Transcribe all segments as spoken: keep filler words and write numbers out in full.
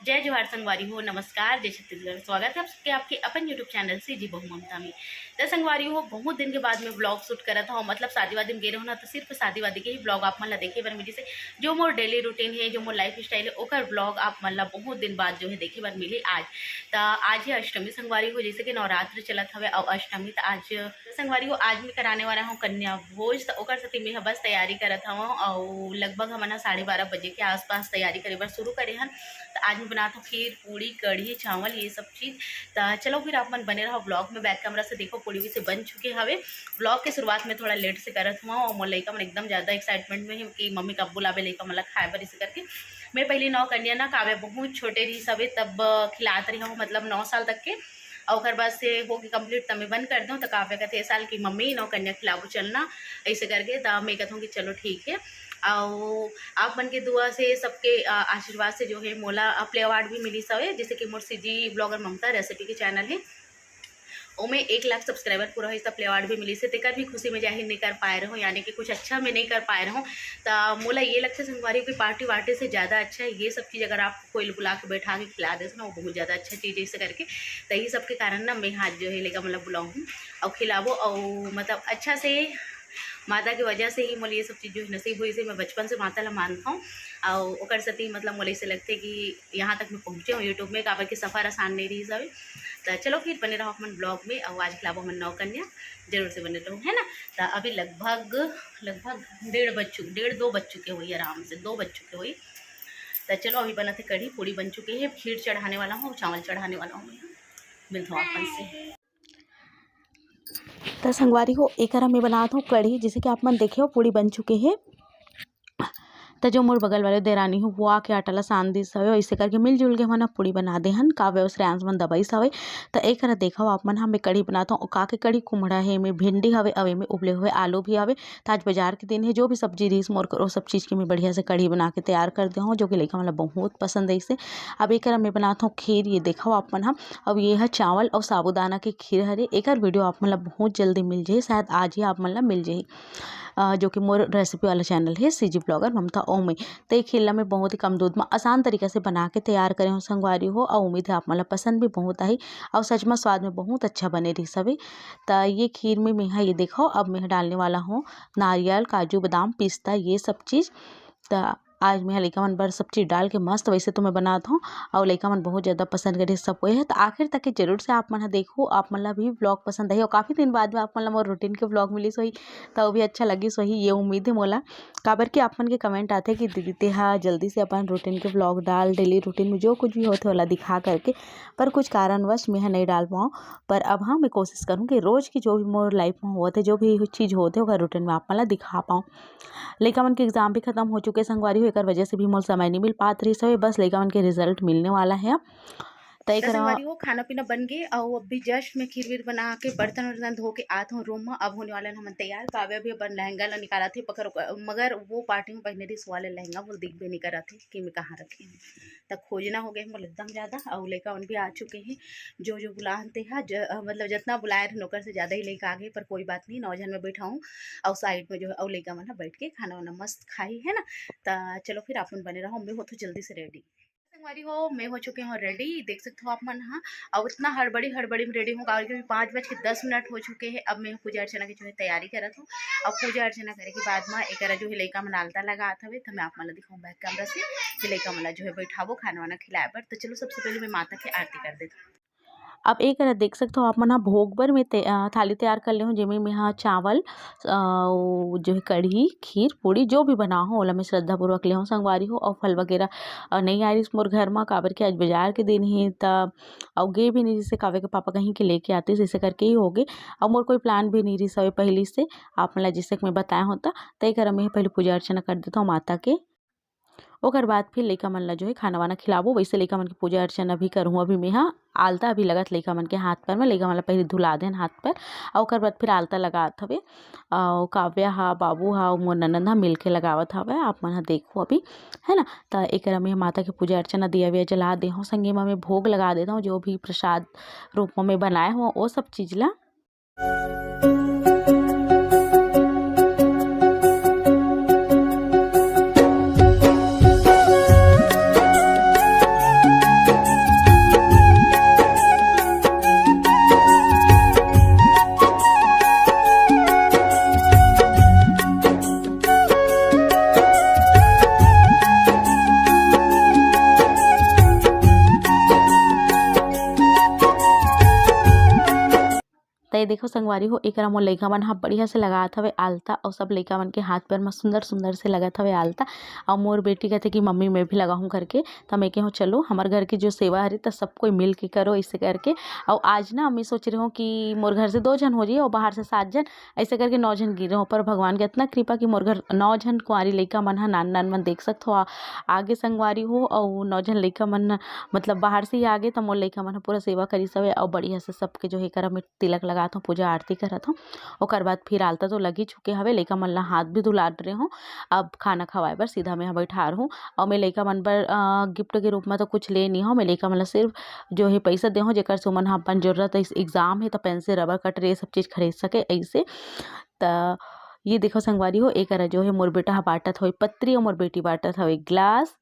जय जोहार संगवारी हो, नमस्कार, जय छत्तीसगढ़। स्वागत है आप सबके आपके अपन YouTube चैनल से जी बहू ममता में। तो संगवारी हो, बहुत दिन के बाद मैं ब्लॉग शूट करत हूँ, मतलब शादी वादी में गए रहो ना, तो सिर्फ शादी वादी के ही ब्लॉग आप मन ला देखे बर मिली से। जो मोर डेली रूटीन है, जो मोर लाइफ स्टाइल है, ओकर ब्लॉग आप मन ला बहुत दिन बाद जो है देखे बर मिली आज। तो आज है अष्टमी संगवारी हो, जैसे कि नवरात्र चलत हवे और अष्टमी, तो आज संगवारी हो, आज मैं कराने वाला हूँ कन्या भोज, तो ओकर सेती मैं ह बस तैयारी करत हवं। और लगभग हमन ह साढ़े बारह बजे के आसपास तैयारी करे बर शुरू करे हन। तो आज मैं बनात हूँ खीर, पूड़ी, कढ़ी, चावल, ये सब चीज़। तो चलो फिर आप मन बने रहो ब्लॉग में। बैक कैमरा से देखो, पूड़ी भी से बन चुके हवे। ब्लॉग के शुरुआत में थोड़ा लेट से करत हुआ और मोर लइका मन एकदम ज़्यादा एक्साइटमेंट में है कि मम्मी कब बुलावे लइका मन ला खाए बर, इसे करके। मैं पहले नौ कन्या ना, काव्या बहुत छोटे रही सवे तब खिलात रही हूँ, मतलब नौ साल तक के। और ओकर बाद से हो गए कंप्लीट, तब मैं बंद कर दूँ। तो काव्या कहते, "ए साल की मम्मी नौ कन्या खिलाबू चलना," ऐसे करके। तो मैं कहता हूँ कि चलो ठीक है। और आप मन के दुआ से, सबके अ, आशीर्वाद से जो है मोला प्ले अवार्ड भी मिली सवे, जैसे कि मोर सीजी ब्लॉगर ममता रेसिपी के चैनल है, ओमे एक लाख सब्सक्राइबर पूरा होइस त प्ले अवार्ड भी मिली से। तेकर भी खुशी में जाहिर नहीं कर पाए रहूँ, यानी कि कुछ अच्छा मैं नहीं कर पाए रहूँ। तो मोला ये लगता है संगवारी की पार्टी वार्टी से ज़्यादा अच्छा है ये सब चीज़। अगर आप कोई बुला के बैठा के खिला देते ना, वो बहुत ज़्यादा अच्छा चीज़ है, इसे करके। तो यही सब के कारण ना मैं आज जो है लइका मन ला बुलाऊँ हूँ और खिलाबो और मतलब अच्छा से माता के वजह से ही मोला ये सब चीज़ जो है नसीब हुई से। मैं बचपन से माता ला मानता हूँ और ओकर सेती मतलब मोला ऐसे लगते कि यहाँ तक मैं पहुँचे हूँ YouTube में, काबर के सफ़र आसान नहीं रही सवे। तो चलो फिर बने रहो अपन ब्लॉग में और आज खिलाबो हमन नौ कन्या, जरूर से बने रहो, है ना। तो अभी लगभग, लगभग डेढ़ बज चुके, डेढ़ दो बज चुके हुई, आराम से दो बज चुके हुई। तो चलो अभी बनत है कढ़ी, पूड़ी बन चुके हैं, खीर चढ़ाने वाला हूँ, चावल चढ़ाने वाला हूँ मैं। मिलता हूँ अपन से। त संगवारी हो, एकरा मैं बनात हूँ कढ़ी, जैसे कि आप मन देखे हो, पूड़ी बन चुके हे। त जो मोर बगल वाले देरानी हो, वो आके आटा ला सान दिस हवे, और इसे करके मिलजुल के हमन ह पूड़ी बना दे हन। काव्या अउ श्रेयांश मन दबाइस हवे। त एकरा देखव आप मन ह, मैं कढ़ी बनात हूँ। का के कढ़ी, कुमड़ा हे, एमे भिंडी हवे, अउ एमे उबले हुए आलू भी हवे। त आज बाजार के दिन हे, जो भी सब्जी रहिस मोर कर, वो सब चीज़ के मैं बढ़िया से कढ़ी बना के तैयार कर दे हूँ, जो कि लइका मन ला बहुत पसंद आइस हे। अब एकरा मैं बनात हूँ खीर, ये देखव आप मन ह। अब ये ह चावल अउ साबूदाना के खीर हरे। एकर वीडियो आप मन ला बहुत जल्दी मिल जाही, शायद आज ही आप मन ला मिल जाही, अ, जो कि मोर रेसिपी वाला चैनल हे सीजी ब्लॉगर ममता ओम में। त ये खीर ला मैं बहुत ही कम दूध में आसान तरीका से बना के तैयार करे हूँ संगवारी हो, अउ उम्मीद है आप मन ला पसंद भी बहुत आही, अउ सच में स्वाद में बहुत अच्छा बने रही सभी। त ये खीर में मैं ह, ये देखव, अब मैं ह डालने वाला हूँ नारियल, काजू, बादाम, पिस्ता, ये सब चीज़। त आज मैं ह लइका मन बर सब चीज़ डाल के मस्त वैसे तो मैं बनात हूँ, अउ लइका मन बहुत ज़्यादा पसंद करे सब कोई है। त आखिर तक के जरूर से आप मन ह देखो, आप मन ला भी ब्लॉग पसंद आही, और काफ़ी दिन बाद में आप मन ला मोर रूटीन के ब्लॉग मिलिस होही, त वो भी अच्छा लगिस होही, ये उम्मीद है मोला। काबर कि आप मन के कमेंट आथे कि दीदी ते हा जल्दी से अपन रूटीन के ब्लॉग डाल, डेली रूटीन में जो कुछ भी होथे ओला दिखा करके, पर कुछ कारणवश मैं ह नहीं डाल पाऊँ। पर अब हाँ, मैं कोशिश करूँ कि रोज़ की जो भी मोर लाइफ में होथे, जो भी चीज़ होथे, ओकर रूटीन में आप मन ला दिखा पाऊँ। लइका मन के एग्जाम भी खत्म हो चुके संगवारी हो, एकर वजह से भी मोर समय नहीं मिल पात रहिस हवे। बस लइका मन के रिजल्ट मिलने वाला है अब। त त एकरा संगवारी हो, खाना पीना बन गे, अउ अभी जस्ट मैं खीर वीर बना के बर्तन वर्तन धो के आत हूँ रूम में। अब होने वाला हमन तैयार। काव्या भी अपन लहंगा ला निकालत हे, पकड़, मगर वो पार्टी में पहने रहिस वाले लहंगा वो दिखबे नहीं करत हे कि मैं कहाँ रखे हूँ। त खोजना हो गया मोला एकदम ज़्यादा। अउ लइका मन भी आ चुके हैं, जो जो बुलाहन ते हा ज-, अ, मतलब जितना बुलाए रहे ओकर से ज़्यादा ही लइका आ गए, पर कोई बात नहीं, नौ जन में बैठा हूँ। अउ साइड में जो है अउ लइका मन ह बैठ के खाना वाना मस्त खाही, है ना। त चलो फिर आप मन बने रहो, मैं होत हूँ जल्दी से रेडी। संगवारी हो, मैं हो चुके हूँ रेडी, देख सकते हो आप मन हा। अउ इतना हड़बड़ी हड़बड़ी में रेडी हूँ, काबर कि अभी पाँच बज के दस मिनट हो चुके हैं। अब मैं पूजा अर्चना की जो है तैयारी करत हूँ। अब पूजा अर्चना करे के बाद में एकरा जो है लइका मन आलता लगात हवे, त मैं आप मन ला दिखाऊँ बैक कैमरा से कि लइका मन ला जो है बैठाबो खाना वाना खिलाए बर। तो चलो सबसे पहले मैं माता की आरती कर देती हूँ। अब एकरा देख सकते हो आप मन ह, भोग बर मैं ते-, अ, थाली तैयार कर ले हूँ, जेमे मैं ह चावल, अ, वो जो है कढ़ी, खीर, पूड़ी जो भी बनाओ हूँ, ओला मैं श्रद्धापूर्वक ले हूँ संगवारी हो। अउ फल वगैरह, अ, नहीं आए रहिस मोर घर म, काबर के आज बाजार के दिन ही त, अउ गे भी नहीं, जैसे काव्या के पापा कहीं के लेके आते, जैसे करके ही हो गे। अउ मोर कोई प्लान भी नहीं रहिस हवे पहली से, आप मन ला जैसे कि मैं बताया हूँ त, त एकरा मैं पहले पूजा अर्चना कर देता हूँ माता के। ओकर बाद फिर लइका मन ला जो है खाना वाना खिलाबो। वैसे लइका मन के पूजा अर्चना भी करहूँ। अभी मैं हा आलता अभी लगत लइका मन के हाथ पर में, लइका मन ला पहले धुला देन हाथ पर, अउ ओकर बाद फिर आलता लगात हवे। अउ काव्या हा, बाबू हा, अउ मोर ननद हा मिलके लगावत हवे। आप मन हा देखो अभी, है ना। त एकरा में माता के पूजा अर्चना, दिया विया जला दे हूँ, संगे म मैं भोग लगा देता हूँ, जो भी प्रसाद रूप में मैं बनाए हूँ वो सब चीज ला। त ये देखो संगवारी हो, एकरा मोर लइका मन ह बढ़िया से लगात हवे आलता, अउ सब लइका मन के हाथ पैर म सुंदर सुंदर से लगत हवे आलता। अउ मोर बेटी कहथे कि मम्मी, मैं भी लगाहूँ करके। त मैं कहूँ, चलो, हमर घर के जो सेवा हरे त सब कोई मिल के करो, ऐसे करके। अउ आज ना मैं सोच रहे हूँ कि मोर घर से दो झन हो जाइए और बाहर से सात झन, ऐसे करके नौ झन गिरे हो। पर भगवान के इतना कृपा कि मोर घर नौ झन कुंवारी लइका मन ह, नान नान मन देख सकत हो, आ-, आगे संगवारी हो, अउ नौ झन लइका मन ह, मतलब बाहर से ही आगे, त मोर लइका मन ह पूरा सेवा करिस हवे, अउ बढ़िया से सबके जो हे करा में तिलक लगात हूँ, पूजा आरती करत हूँ। ओकर बाद फिर आलता तो लगी चुके हवे, लइका मन ला हाथ भी धुला डरे हूँ। अब खाना खवाए बर सीधा मैं ह बैठार हूँ। अउ मैं लइका मन बर, अ, गिफ्ट के रूप में तो कुछ ले नहीं हूँ, मैं लइका मन ला सिर्फ जो है पैसा दे हूँ, जेकर से ओमन ह अपन जरूरत है, एग्जाम है तो पेंसिल, रबर कटर, ये सब चीज़ खरीद सके ऐसे। त ये देखो संगवारी हो, एकरा जो है मोर बेटा ह बांटत होई पत्री अउ मोर बेटी बांटत हवे ग्लास।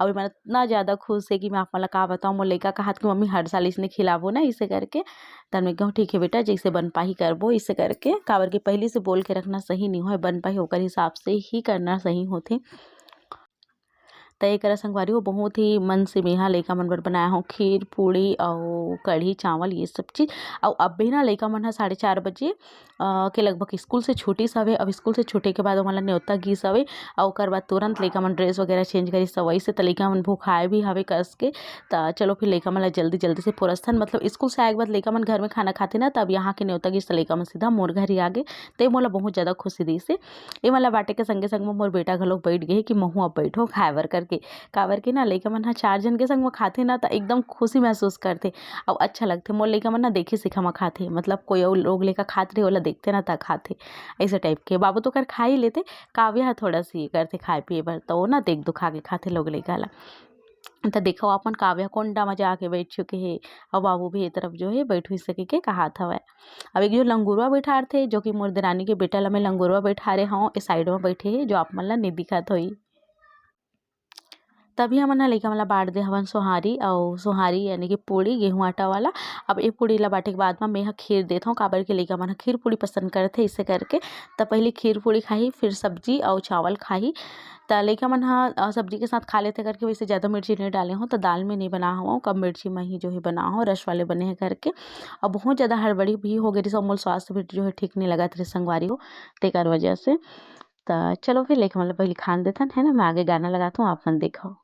अउ मैं इतना ज़्यादा खुश है कि मैं आप मन ला का बताऊँ, मोर लइका कहत कि मम्मी हर साल इसने खिलाबो ना, इसे करके। तब मैं कहूँ, ठीक है बेटा, जैसे बन पाही करबो, इसे करके। काबर कि पहली से बोल के रखना सही नहीं होय, बन पाही ओकर हिसाब से ही करना सही होथे। त एकरा संगवारी हो, बहुत ही मन से मेहा लइका मन बर बनाया हूँ खीर, पूड़ी अउ कढ़ी चावल, ये सब चीज़। अउ अभी ना लइका मन ह साढ़े चार बजे, अ, के लगभग स्कूल से छूटिस हवे। अब स्कूल से छूटे के बाद ओमन ला नेवता गिस हवे, अउ ओकर बाद तुरंत लइका मन ड्रेस वगैरह चेंज करिस हवे। वैसे त लइका मन भुखाए भी हवे कस के, त चलो फिर लइका मन ला जल्दी जल्दी से परोसथन। मतलब स्कूल से आए के बाद लइका मन घर में खाना खाथे ना, तब यहाँ के नेवता गिस त लइका मन सीधा मोर घर ही आगे। ते मोला बहुत ज़्यादा खुशी दिस हे। ए मन ला बांटे के संगे संग में मोर बेटा घलोक बैठ गे हे कि महू अब बैठो खाए बर करके। काबर के ना लइका मन ह चार झन के संग में खाथे ना, त एकदम खुशी महसूस करथे। अउ अच्छा लगथे। मोर लइका मन ना देखी सीखा म खाथे, मतलब कोई अउ लोग लइका खात रहे, ओला देखथे ना, त खाथे। ऐसे टाइप के। बाबू तो कर खा ही लेथे, काव्या ह थोड़ा सी करथे खाए पिए बर, त वो ना देख दुखा के खाथे लोग लइका ला। त देखो अपन काव्या कोंडा म जाके बैठ चुके हे, अउ बाबू भी ए तरफ जो है बैठ हुई सके के कहात हवय। अब एक जो लंगुरवा बैठारथे, जो कि मोर देरानी के बेटा ला मैं लंगुरवा बैठारे हव, ए साइड म बैठे हे, जो आप मन ला नहीं दिखत होई। तभी हमन ह लइका मन ला बांट दे हवन सोहारी, अउ सोहारी यानी कि पूड़ी, गेहूं आटा वाला। अब ए पूड़ी ला बांटे के बाद म मैं ह खीर देत हव, काबर के लइका मन ह खीर पूड़ी पसंद करथे, इसे करके। त पहले खीर पूड़ी खाही, फिर सब्जी अउ चावल खाही। त लइका मन ह, अ, सब्जी के साथ खा लेथे करके वैसे ज़्यादा मिर्ची नहीं डाले हव, त दाल में नहीं बना हव, कम मिर्ची में ही जो है बना हव, रस वाले बने हैं करके। अउ बहुत ज़्यादा हड़बड़ी भी हो गई रही, अउ मोर स्वास्थ्य भी जो है ठीक नहीं लगत रहे संगवारी हो, तेकर वजह से। त चलो फिर लइका मन ला पहली खान देथन, है ना, मैं आगे गाना लगात हव, आप मन देखव।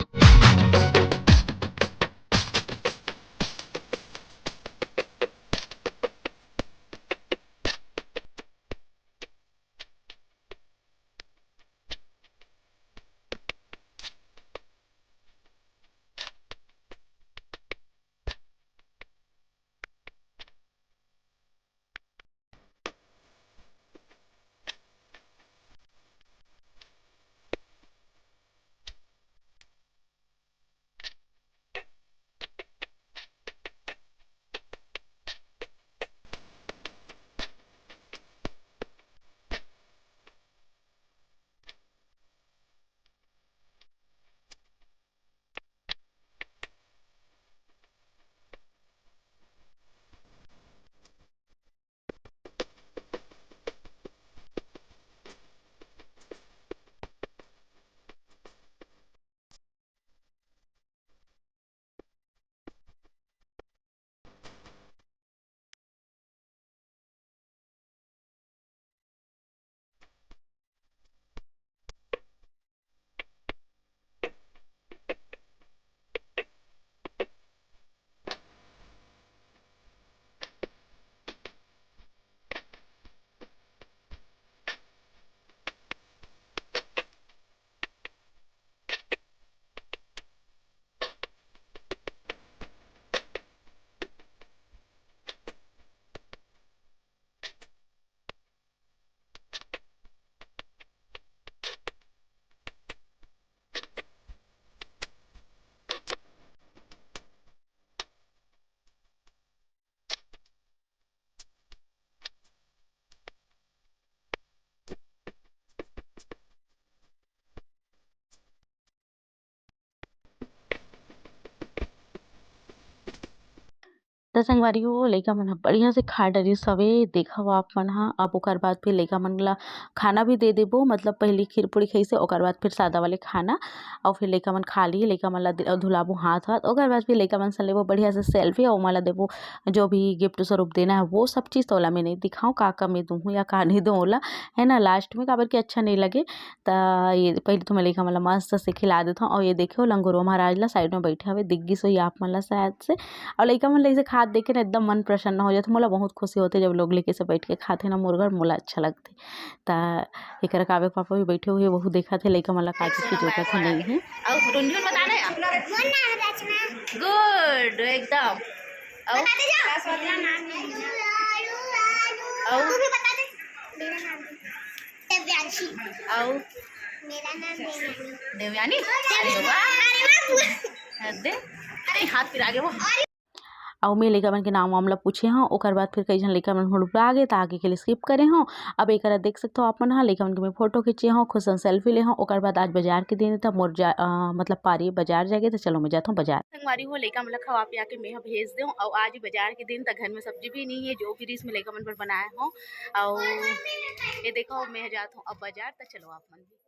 त संगवारी हो, लइका मन ह बढ़िया से खा डरिस हवे। देखव आप मन ह, अब ओकर बाद फिर लइका मन ला खाना भी दे देबो, मतलब पहिली खीर पूरी खाइसे, ओकर बाद फिर सादा वाले खाना, अउ फिर लइका मन खा ली, लइका मन ला दे-, धुलाबो हाथ वाथ, ओकर बाद फिर लइका मन से लेबो बढ़िया से सेल्फी, अउ ओमा ला देबो जो भी गिफ्ट स्वरूप देना है वो सब चीज़। तो ओला मैं नहीं दिखाऊँ का का मैं दूँ या का नहीं दूँ ओला, है ना, लास्ट में, काबर कि अच्छा नहीं लगे। त ये पहले तो मैं लइका मन ला मस्त से खिला देथव। अउ ये देखे, लंगोरवा महाराज ला साइड में बैठे हवे, दिख गिस होही आप मन ला शायद से। अउ लइका मन ला ऐसे खात देख के ना एकदम मन प्रसन्न हो जाथे। मोला बहुत खुशी होथे जब लोग लेके से बैठ के खाथे ना मोर घर, मोला अच्छा लगथे। त एकरा काव्य के पापा भी बैठे हुए, वहू देखत हे लइका मन ला का चीज की जरूरत है नहीं है। अउ टुनटुन बता दे। गुड, एकदम। अउ बता दे जा। अउ तू भी बता दे। मेरा नाम देवयानी। अउ मेरा नाम देवयानी। देवयानी? अरे वाह। अरे वाह। अरे दे। अरे हाथ फिर आगे वो। अउ मैं लइका मन के नाम वाम ला पूछे हव, ओकर बाद फिर कई झन लइका मन हुड़बड़ा गे, त आगे के लिए स्किप करे हव। अब एकरा देख सकथव आप मन ह, लइका मन के मैं फोटो खींचे हव, खुद संग सेल्फी ले हव। ओकर बाद आज बाजार के दिन, त मोर जा, अ, मतलब पारी बाजार जागे, त चलो मैं जाथव बाजार। संगवारी हो, लइका मन ला खवा पिया के मैं ह भेज देव। अउ आज बाजार के दिन, त घर में सब्जी भी नहीं है, जो भी रिस में लइका मन बर बनाए हव। अउ ये देखो, मैं जात हूँ अब बाजार, त चलो आप मन भी।